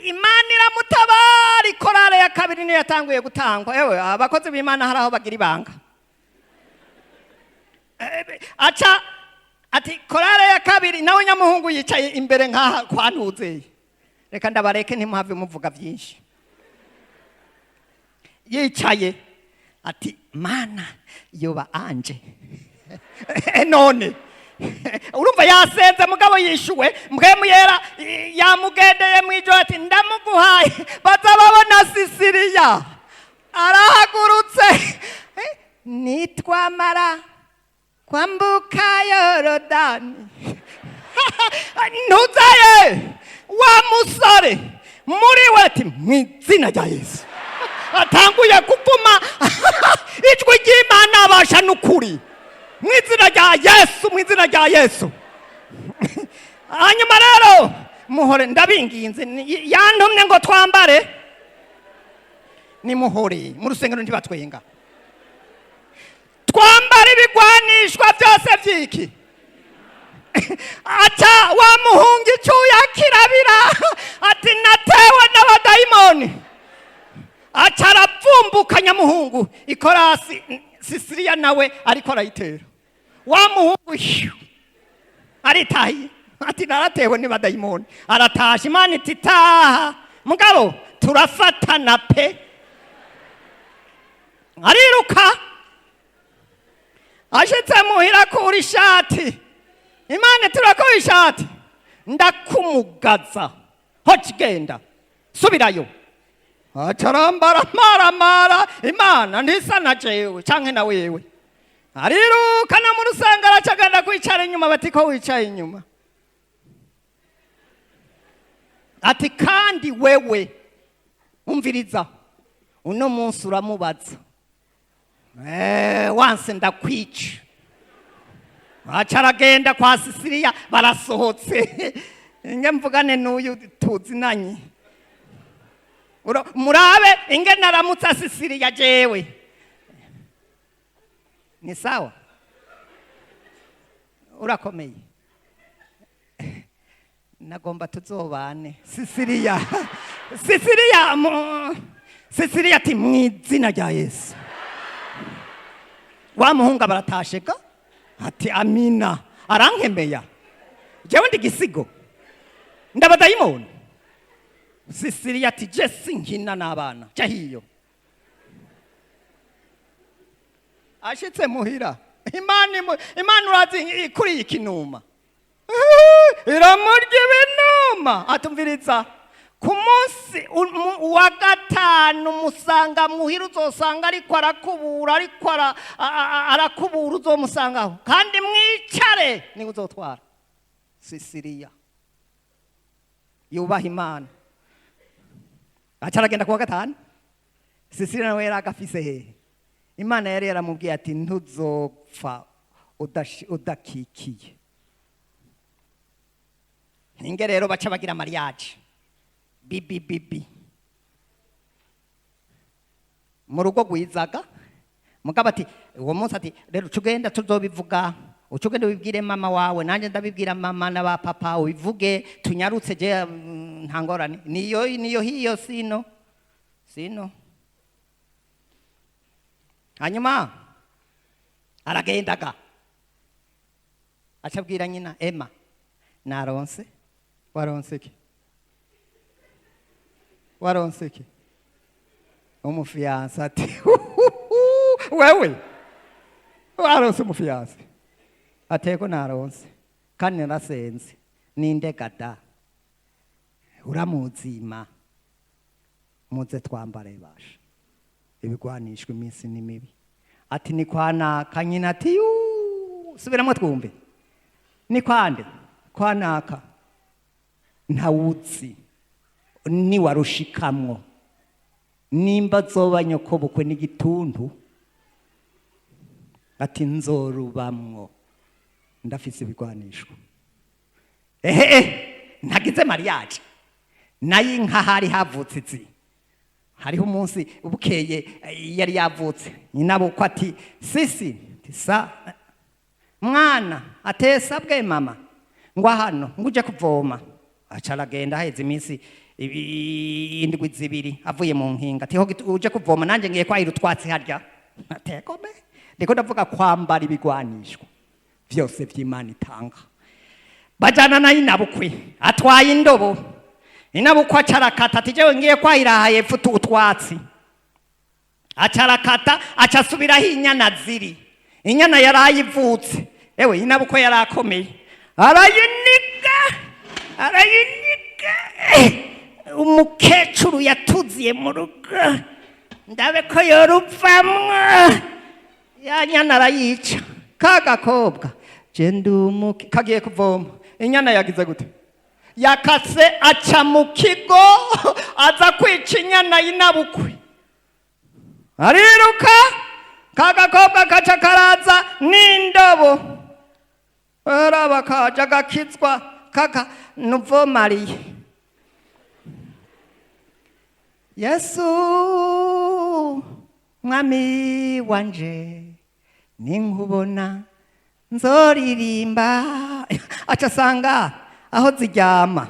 Imana iramutabara. Ikorale ya kabiri niyo yatanguye gutangwa. Ewe, abakozi b'Imana hari aho bagira ibanga. Aca ati korale ya kabiri, nawe nyamuhungu yicaye imbere nkaha kwa ntuzeye. Reka ndabareke, ntimuhave muvuga byinshi. Yicaye ati Mana yoba anje none. Urumva yasenze, mugabo yishuwe mbwemu yera yamugendeye mwijoro, ati ndamuguhaye. Baza babona Sisiriya arahagurutse. Nitwamara kwambuka Yorodani, ntuzaye wa musore muri we ati mu izina rya Yesu. Atanguye kuvuma ijwi ry'Imana, abasha n'ukuri, mu izina rya Yesu, mu izina rya Yesu. Hanyuma rero muhore, ndabinginze, yantumye ngo twambare. Nimuhore mu rusengero, ntibatwenga. Twambare ibigwanishwa byose byiki. Aca wa muhungu icyuya kirabira, ati: "Natewe n'abadayimoni." Aca aravumbuka nyamuhungu, ikorasi Sisiriya nawe ariko arayitera. Wa muhungu hiu, aritahiye, ati: "Naratewe n'abadayimoni." Aratasha. Imana iti: "Taha mugabo turafatana pe." Ariruka, ashitse muhira akura ishati. Imana turakora ishati, ndakumugaza hoci, genda subirayo. Acarambara maramara. Imana ntisa na jewe canke na wewe. Ariruka no mu rusengero, acagenda kwicara inyuma. Bati: "Ko wicaye inyuma?" Ati: "Kandi wewe umviriza, uno munsi uramubaza. Wanse ndakwica." Aca aragenda kwa Sisiriya, barasohotse. Inge mvugane n'uyu tuzinanye. Murabe inge naramutsa Sisiriya. Jewe ni sawa, urakomeye, nagomba tuzobane. Sisiriya, Sisiriya, Sisiriya ati: "Mu izina rya Yesu." Wa muhungu baratasheka, ati: "Amina." Arankemeya jewe ndi gisigo, ndabadayimoni. Sisiriya ati: "Je sinkina n'abana, jya hiyo." Ashitse muhira, Imana Imana urazi ikuriye ikinuma, iramurya ibinuma. Atumviriza, ku munsi wa gatanu musanga muhira, uzosanga ariko arakubura, ariko arakubura, uzomusangaho kandi mwicare, niwe uzotwara. Sisiriya yubaha Imana. Aca aragenda kuwa gatanu. Sisiriya nawe yari agafise hehe? Imana yari yaramubwiye ati: "Ntuzopfa udakikiye." Ninge rero baca bagira mariage bibi bibi mu rugo rwizaga. Mugabo ati uwo munsi, ati: "Rero uca ugenda, tuzobivuga, uca ugenda ubibwire mama wawe, nanjye ndabibwira mama na ba papa, ubivuge tunyarutse." Je nta ngorane, niyo niyo hiyo sino sino. Hanyuma aragendaga, aca abwira nyina: "Emma, naronse." "Waronse iki? Waronse iki?" "Umufiancé." Ati: "Wewe waronse umufiancé?" Ateko naronse kandi narasenze. Ninde gada uramuzima? Muze twambare basha ibigwanishwa, iminsi ni mibi. Ati: "Ni kwa naka." Nyina ati: "Yuu, subiramo twumve, ni kwande?" "Kwa naka." Ntawuzi niwarushikamwo nimba azoba nyoko bukwe n'igituntu. Ati: "Nzorubamwo, ndafise ibigwanishwa." Ehe, ntagize mariage nayo inka hari havutse izi. Hariho umunsi bukeye, yari yavutse. Nyina bukwe ati: "Sisi." Ati: "Sa mwana." Atesa bwe mama ngo hano ngo uje kuvoma. Aca aragenda. Haheze iminsi indwi 2 avuye mu nkinga, ati: "Ho uje kuvoma, nanjye ngiye kwahira utwatsi harya." Atekome, ndiko ndavuga kwambara ibigwanishwa vyose vy'Imana itanga. Bajana na inabukwe, atwaye indobo. Inabukwe acarakata, ati: "Jewe ngiye kwahira aha hepfo utwatsi." Acarakata, aca asubiraho inyana ziri. Inyana yarayivutse. Ewe, inabukwe yarakomeye, arayiniga, arayiniga. Umukecuru yatuziye mu rugo, ndabe ko yoruvamwo. Ya nyana arayica. Ka gakobwa je ndumuke kagiye kuvoma, inyana yagize gute? Yakase, aca mu kigo, aza kwica inyana y'inabukwe. Ariruka, ka gakobwa kaca karaza n'indobo. Araba kaja gakizwa. Kaka nouveau marié. Yesu mwami wanje, ninkubona nzoririmba. Aca asanga aho ziryama,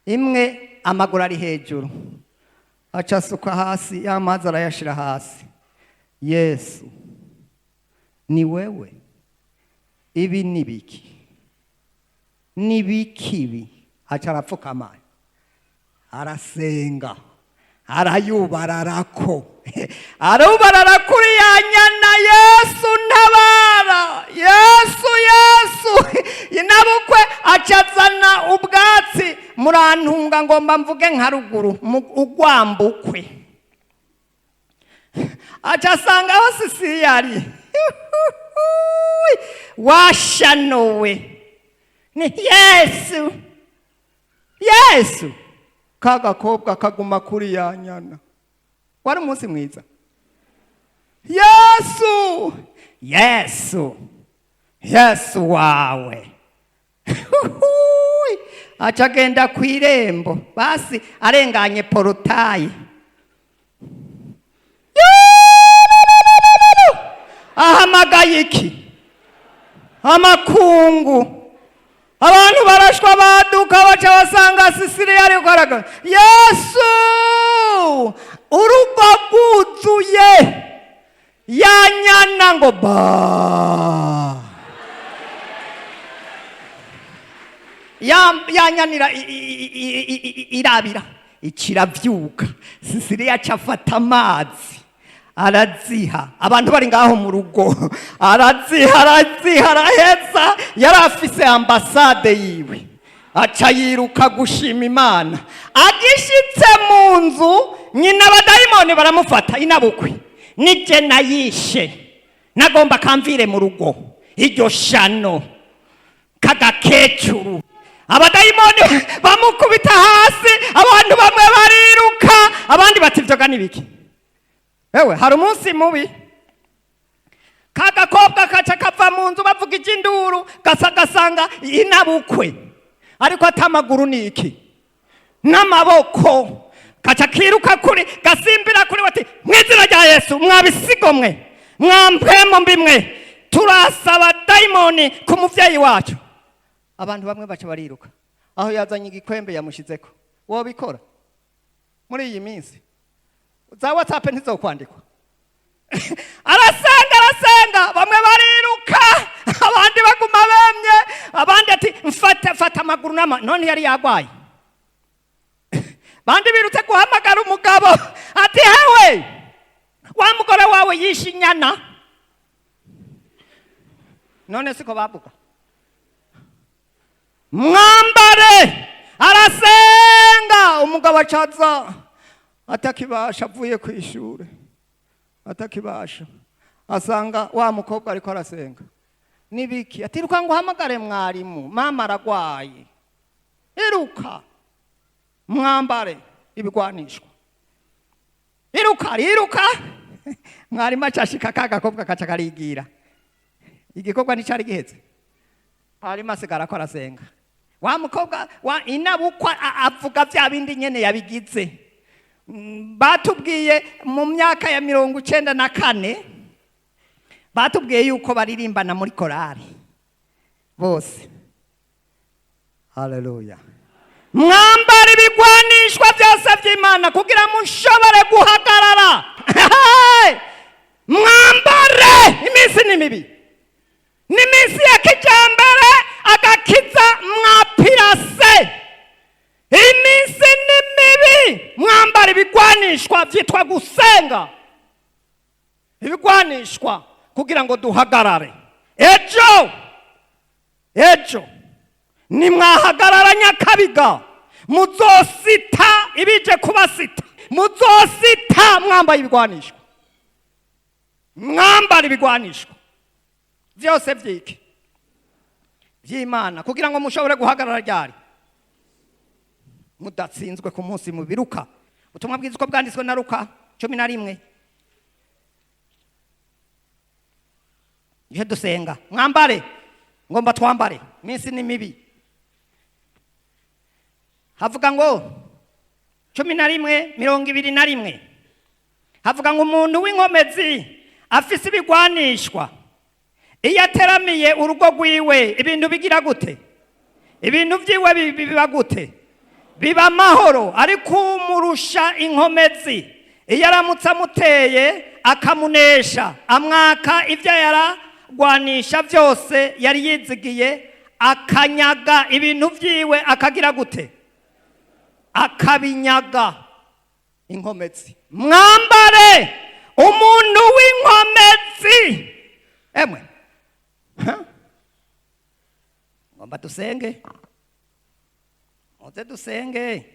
imwe amaguru ari hejuru, aca asuka hasi y'amazi, arayashira hasi. Yesu, ni wewe, ibi ni biki? Ni biki ibi? Aca arapfukama, arasenga, arayubararako, arubarara kuri ya nyana. Yesu ntabara, Yesu, Yesu! Inabukwe acazana ubwatsi. Murantunga, ngomba mvuge nka ruguru ugwambukwe. Aca asanga aho sisi yari washanowe ni Yesu. Yesu, ka gakobwa kaguma kuri ya nyana. Wari umunsi mwiza. Yesu, Yesu, Yesu wawe. Aca agenda ku irembo, basi arenganye portail, ahamagaye iki? Amakungu. Abantu barashwa, baduka, baca basanga Sisiriya ariko araga Yesu. Urugo rwuzuye ya nyana ngo ba ya nyanira irabira, ikiravyuka. Sisiriya aca afata amazi, araziha abantu bari ngaho mu rugo, araziha, araziha, araheza. Yari afise ambasade yiwe, aca yiruka gushima Imana. Agishitse mu nzu, nyina abadayimoni baramufata. Inabukwe nije nayishe, nagomba kamvire mu rugo iryo shano kagakecuru. Abadayimoni bamukubita hasi, abantu bamwe bariruka, abandi bati: "Ivyoga nibiki?" Ewe, hari umunsi mubi. Kagakobwa kaca kava mu nzu bavuga iby'induru, gasa gasanga inabukwe ariko atamaguru ni iki n'amaboko. Kaca kiruka kuri, gasimbira kuri, bati: "Mu izina rya Yesu, mwabisigomwe, mwampwemo mbimwe, turasaba dayimoni ku muvyeyi wacu." Abantu bamwe baca bariruka, aho yazanye igikwembe yamushizeko. Wobikora muri iyi minsi za WhatsApp? Ntizokwandikwa. Arasenga, arasenga, bamwe bariruka, abandi baguma bemye, abandi ati: "Mfata, fata amaguru n'ama." None yari yagwaye. Bandi birutse guhamagara umugabo, ati: "Hewe, wa mugore wawe yishe inyana." None siko bavuga? Mwambare. Arasenga, umugabo acaza atakibasha, avuye ku ishure atakibasha, asanga wa mukobwa ariko arasenga. Nibiki? Ati: "Iruka ngo uhamagare mwarimu, mama aragwaye, iruka." Mwambare ibigwanishwa, iruka, ariruka. Mwarimu acashika, ka gakobwa kaca karigira, igikorwa nticari giheze. Mwarimu asigara ko arasenga, wa mukobwa wa inabukwa avuga vya bindi nyene yabigize. Batubwiye mu myaka ya 94, batubwiye yuko baririmbana muri korari bose. Haleluya! Mwambara ibigwanishwa byose by'Imana kugira mushobore guhagarara. Mwambare, iminsi ni mibi, ni iminsi ya kijyambere. Agakiza mwapirase, iminsi ni mibi. Mwambara ibigwanishwa byitwa gusenga, ibigwanishwa kugira ngo duhagarare ejo. Ejo nimwahagarara Nyakabiga, muzosita ibije kubasita, muzosita mwambaye ibigwanishwa. Mwambara ibigwanishwa byose byiki? By'Imana, kugira ngo mushobore guhagarara ryari? Mudatsinzwe ku munsi mubiruka. Ubutumwa bwiza uko bwanditswe na Luka 11. Ihe dusenga, mwambare, ngomba twambare, iminsi ni mibi. Havuga ngo 11:21, havuga ngo umuntu w'inkomezi afise ibigwanishwa, iyo ateramiye urugo rwiwe, ibintu bigira gute? Ibintu byiwe biba gute? Biba amahoro. Ariko umurusha inkomezi, iyo aramutse amuteye akamunesha, amwaka ibyo yaragwanisha byose yari yizigiye, akanyaga ibintu byiwe, akagira gute? Akabinyaga. Inkomezi, mwambare umuntu w'inkomezi. Emwe, ha? Ngomba dusenge, muze dusenge.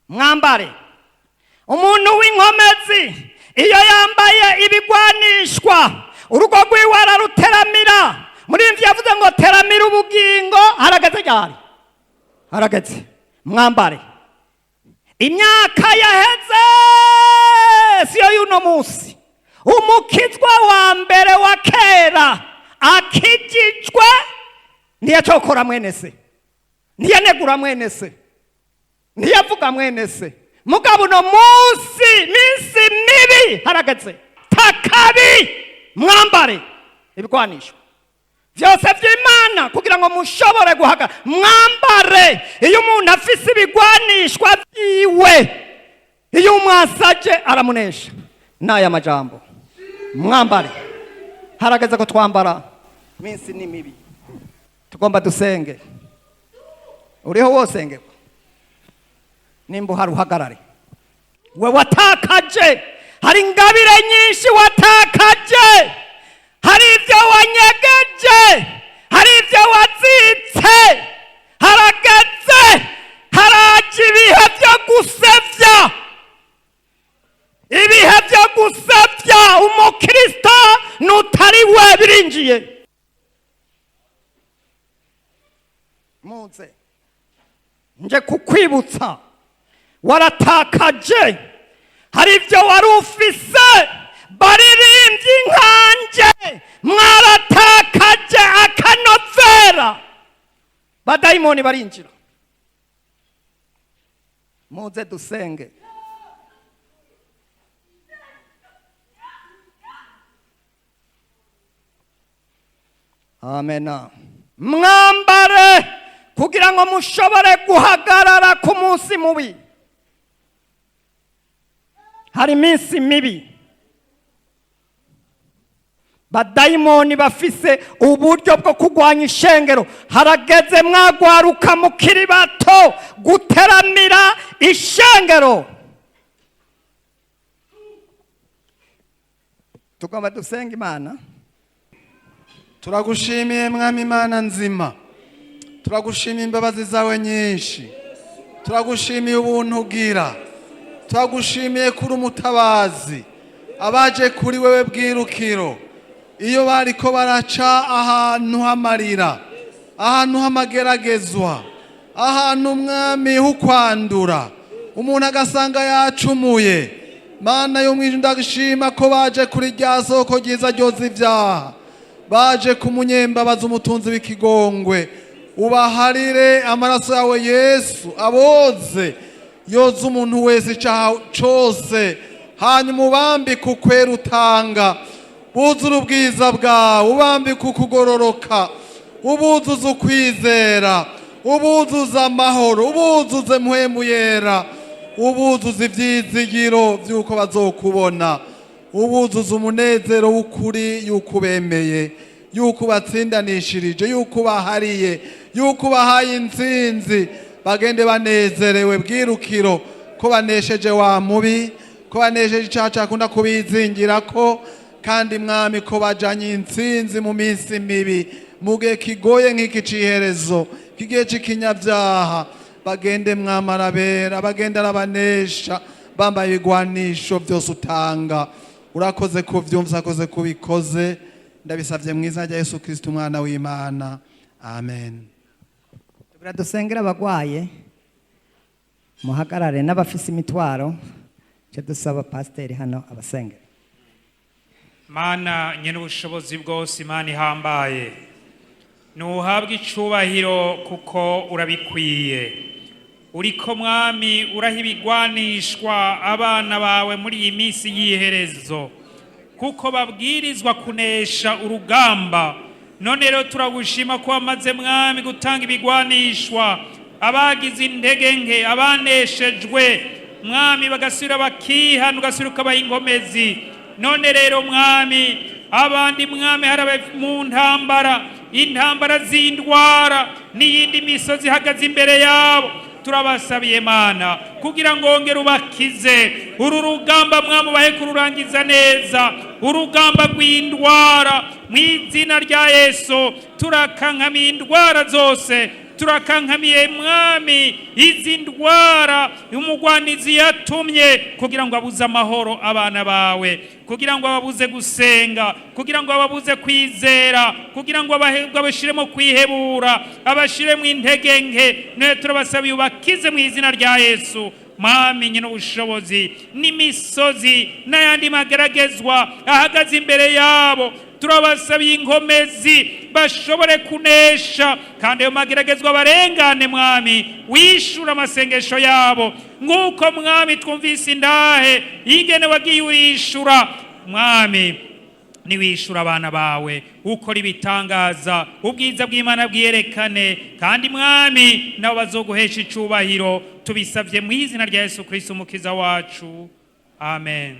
Mwambare umuntu w'inkomezi. Iyo yambaye ibigwanishwa, urugo rwiwe araruteramira. Muri imvi yavuze ngo teramira ubugingo. Harageze ryari? Harageze. Mwambare. Imyaka yaheze siyo y'uno munsi. Umukizwa wa mbere wa kera akijijwe ntiyacokora mwene se, ntiyanegura mwene se, ntiyavuga mwene se. Mugabo uno munsi, minsi mibi, harageze takabi. Mwambare ibigwanisho byose by'Imana kugira ngo mushobore guhaga. Mwambare. Iyo umuntu afise ibigwanishwa byiwe, iyo umwasaje aramunesha. N'aya majambo, mwambare. Harageze ko twambara, minsi ni mibi. Tugomba dusenge. Uriho wosengerwa? Nimba uhari, uhagarare. We watakaje, hari ingabire nyinshi watakaje, hari ibyo wanyegeje, hari ibyo wazitse. Harageze, haraje ibihe byo gusebya, ibihe byo gusebya umukristo nutari we birinjiye. Muze, nje kukwibutsa, waratakaje, hari ibyo wari ufise. Baririmbye inkange, mwaratakaje akanovera, badayimoni barinjira. Muze dusenge. Amena. Mwambare kugira ngo mushobore guhagarara ku munsi mubi. Hari iminsi mibi, badayimoni bafise uburyo bwo kurwanya ishengero. Harageze mwagwaruka mukiri bato guteramira ishengero. Tugomba dusenga Imana. Turagushimiye, Mwami Imana nzima, turagushimiye imbabazi zawe nyinshi, turagushimiye ubuntu ugira, turagushimiye kuri umutabazi. Abaje kuri wewe bwirukiro, iyo bariko baraca ahantu h'amarira, ahantu h'amageragezwa, ahantu, Mwami, h'ukwandura, umuntu agasanga yacumuye, Mana yo mwijuru, ndashima ko baje kuri rya soko ryiza ryoza ibyaha, baje ku munyembabazi, umutunzi w'ikigongwe. Ubaharire amaraso yawe Yesu, aboze, yoza umuntu wese icyaha cose, hanyuma ubambike ukwera utanga, buzure ubwiza bwawe, ubambike ukugororoka, ubuzuze ukwizera, ubuzuze amahoro, ubuzuze Mpwemu Yera, ubuzuze ibyizigiro by'uko bazokubona, ubuzuze umunezero w'ukuri y'uko ubemeye, y'uko ubatsindanishirije, y'uko ubahariye, y'uko ubahaye intsinzi. Bagende banezerewe bwirukiro ko banesheje wa mubi, ko banesheje icyaha cyakunda kubizingira ko, kandi Mwami, ko bajanye intsinzi mu minsi mibi, mu gihe kigoye nk'iki ciherezo k'igihe c'ikinyabyaha. Bagende, Mwami, arabera, bagende arabanesha, bambaye ibigwanisho byose utanga. Urakoze kuvyumva, urakoze kubikoze. Ndabisabye mu izina rya Yesu Kristo, umwana w'Imana, amen. Tugira dusengera abagwaye, muhagarare, n'abafise imitwaro. Cyo dusaba pasiteri hano abasengera. Mana nyene ubushobozi bwose, Imana ihambaye, ntuhabwe icubahiro kuko urabikwiye. Uriko Mwami uraha ibigwanishwa abana bawe muri iyi minsi y'iherezo, kuko babwirizwa kunesha urugamba. None rero turagushima ko wamaze Mwami gutanga ibigwanishwa abagize intege nke, abaneshejwe Mwami bagasubira bakihana, ugasubira ukabaha inkomezi. None rero Mwami, abandi Mwami hari abari mu ntambara, intambara z'indwara n'iyindi misozi ihagaze imbere yabo, turabasabiye Mana kugira ngo wongere ubakize uru rugamba Mwami, ubahe kururangiza neza urugamba rw'indwara. Mu izina rya Yesu turakankamiye indwara zose, turakankamiye Mwami izi ndwara umugwanizi yatumye kugira ngo abuze amahoro abana bawe, kugira ngo ababuze gusenga, kugira ngo ababuze kwizera, kugira ngo abashiremo kwihebura, abashiremo intege nke. None turabasabiye ubakize mu izina rya Yesu. Mwami nyine ubushobozi n'imisozi n'ayandi mageragezwa ahagaze imbere yabo, turabasabiye inkomezi bashobore kunesha, kandi ayo mageragezwa barengane. Mwami wishura amasengesho yabo, nk'uko Mwami twumvise indahe ingene wagiye urishura. Mwami niwishura abana bawe, ukora ibitangaza, ubwiza bw'Imana bwiyerekane, kandi Mwami nabo bazoguhesha icubahiro. Tubisabye mu izina rya Yesu Kristo umukiza wacu, amen.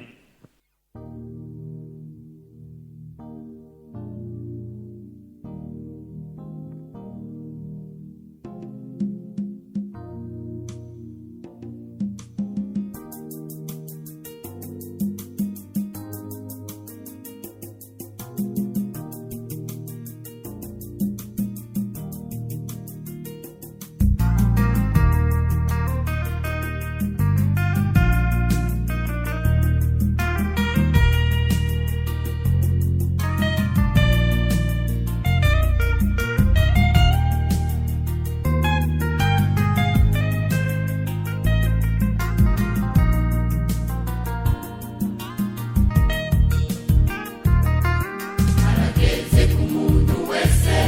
Harageze ku muntu wese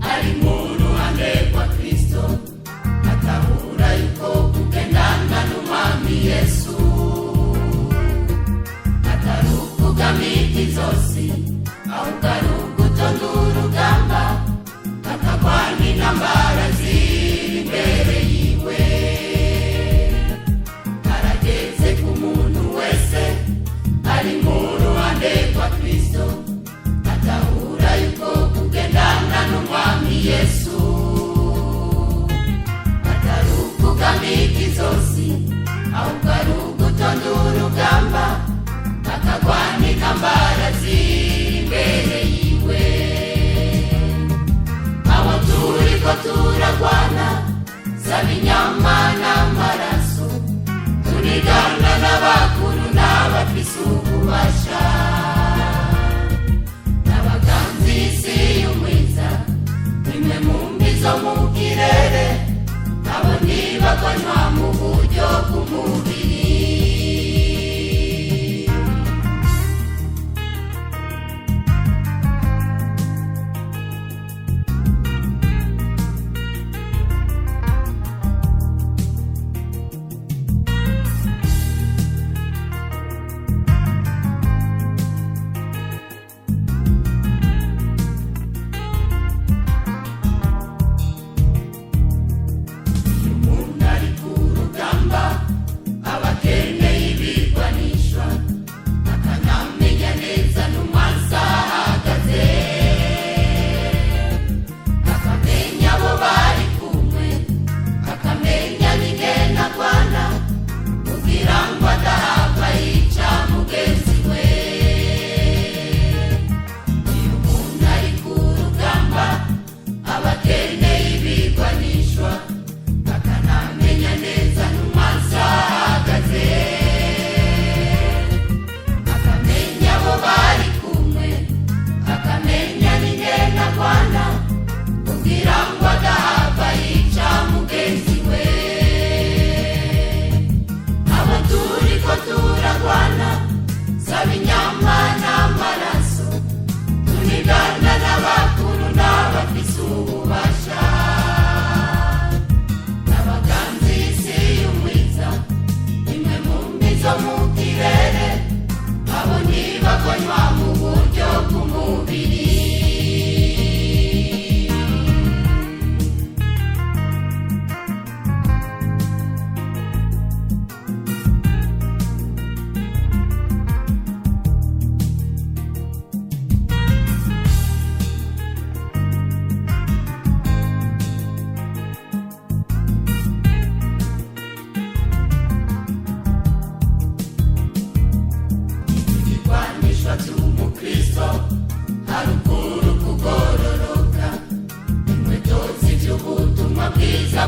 ari mu ruhande rwa Kristo atahura yuko kugendana n'Umwami Yesu atari ukugamika izosi, ahubwo ari ugutonda urugamba akagwana intambara ziri imbere yiwe. Harageze ku muntu wese ari mu ruhande rwa Kristo atahura yuko kugendana n'Umwami Yesu atari ukugamika izosi, ahubwo ari ugutonda urugamba akagwana intambara ziri imbere yiwe. Abo turiko tu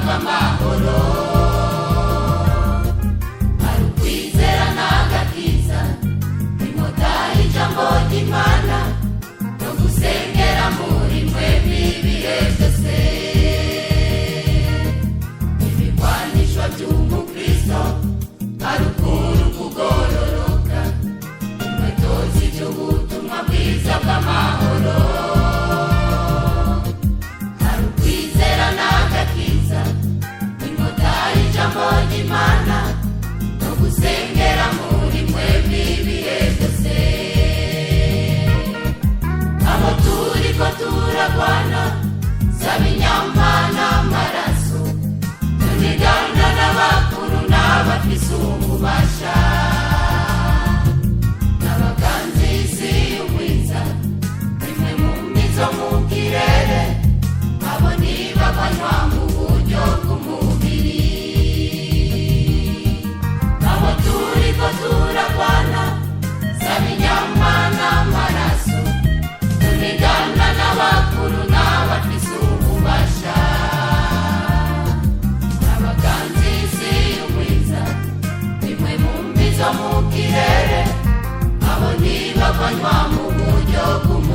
bw'amahoro. Hari ukwizera n'agakiza, inkota y'ijambo ry'Imana, no gusengera muri mwebwe ibihe byose. Ibigwanishwa by'umukristo ari ukuri kugororoka, inkweto z'iby'ubutumwa bwiza bw'amahoro. Hari ukwizera n'agakiza, inkota y'ijambo ry'Imana, no gusengera muri mwebwe ibihe byose. Abo turiko turagwana saba inyama n'amaraso, tunigana n'abakuru n'abafise ububasha, n'abaganzi isi y'ubwiza, bimwe mu mizo mu kirere, abo ntibabanywa mu buryo bw'umubiri. Abo turiko turagwana saba inyama n'amaraso, tunigana n'abakuru n'abafise ububasha, abaganzi isi y'ubwiza, bimwe mu mbizo mu kirere, abo ntibavanywa mu buryo bw'umubiri.